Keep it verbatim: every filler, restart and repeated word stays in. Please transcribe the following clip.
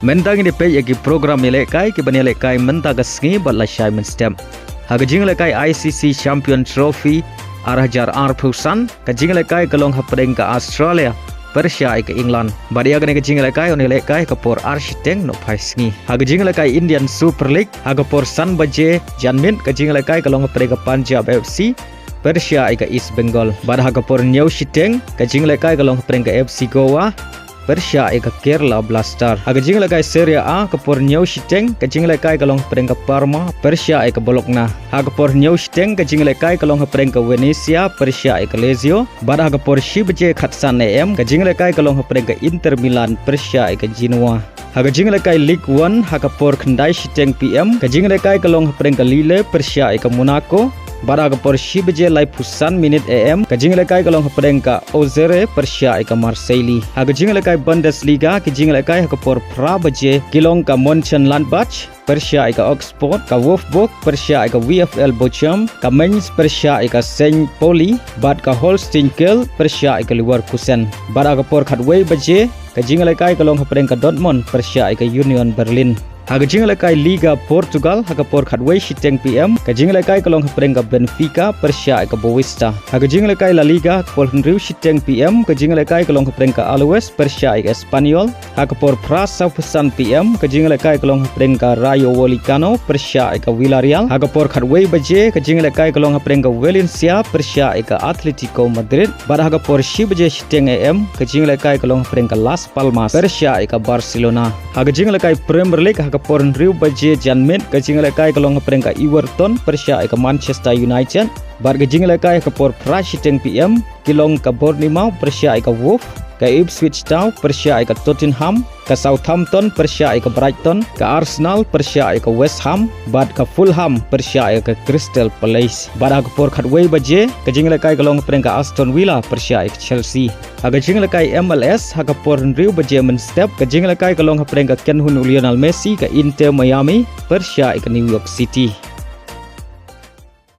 Mynta ngin ïa peit ïa ki program ïalehkai kiban ïalehkai mynta ka sngi bad lashai mynstep. Ha ka jinglehkai I C C Champion Trophy ar hajar arphew san, ka jinglehkai ka long hapdeng ka Australia pyrshah ïa ka England. Bad ïa kane ka jinglehkai yn ïalehkai ha ka por ar shiteng nohphai sngi. Ha ka jinglehkai Indian Super League, ha ka por san baje janmiet, ka jinglehkai ka long hapdeng ka Punjab F C pyrshah ïa ka East Bengal. Bad ha ka por hynñiew shiteng, ka jinglehkai ka long hapdeng ka F C Goa pyrshah ïa ka Kerala Blaster. Ha ka jinglehkai Serie A, ka por hynñiew shiteng, ka jinglehkai ka long hapdeng ka Parma pyrshah ïa ka Bologna. Ha ka por hynñiew shiteng, ka jinglehkai ka long hapdeng ka Venezia pyrshah ïa ka Lazio. Bad ha ka por shi baje khatsan A M, ka jinglehkai ka long hapdeng ka Inter Milan pyrshah ïa ka Genoa. Ha ka jinglehkai Ligue One, ha ka por khyndai shiteng P M, ka jinglehkai ka long hapdeng ka Lille pyrshah ïa ka Monaco. Bad ha ka por shi baje laiphew san minit A M, ka jinglehkai ka long hapdeng ka Auxerre pyrshah ïa ka Marseille. Ha ka jinglehkai Bundesliga, ka jinglehkai ha ka por phra baje ki long ka Mönchengladbach pyrshah ïa ka Augsburg, ka Wolfsburg pyrshah ïa ka V F L Bochum, ka Mainz pyrshah ïa ka Saint Pauli, bad ka Holstein Kiel pyrshah ïa ka Leverkusen. Bad ha ka por khatwei baje, ka jinglehkai ka long hapdeng ka Dortmund pyrshah ïa ka Union Berlin. Ha ka jinglehkai Liga Portugal, ha ka por khatwei shiteng P M, ka jinglehkai ka long hapdeng ka Benfica pyrshah ïa ka Boavista. Ha ka jinglehkai La Liga, ka por hynriew shiteng P M, ka jinglehkai ka long hapdeng ka Alaves pyrshah ïa ka Espanyol. Ha ka por phra sawphew san P M, ka jinglehkai ka long hapdeng ka Rayo Vallecano pyrshah ïa ka Villarreal. Ha ka por khatwei baje, ka jinglehkai ka long hapdeng ka Valencia pyrshah ïa ka Atletico Madrid. Bad ha ka por shi baje shiteng A M, ka jinglehkai ka long hapdeng ka Las Palmas pyrshah ïa ka Barcelona. Ha ka jinglehkai Premier League, ha ka por hynriew baje janmiet, ka jinglehkai ka long hapdeng ka Everton pyrshah ïa ka Manchester United. Bad ka jinglehkai ha ka por phra shiteng P M, ki long ka Bournemouth pyrshah ïa ka Wolves, ka Ipswich Town pyrshah ïa ka Tottenham, ka Southampton pyrshah ïa ka Brighton, ka Arsenal pyrshah ïa ka West Ham, bad ka Fulham pyrshah ïa ka Crystal Palace. Bad ha ka por khatwei baje, ka jinglehkai ka long hapdeng ka Aston Villa pyrshah ïa ka Chelsea. Ha ka jinglehkai M L S, ha ka por hynriew baje mynstep, ka jinglehkai ka long hapdeng ka kynhun u Lionel Messi, ka Inter Miami pyrshah ïa ka New York City.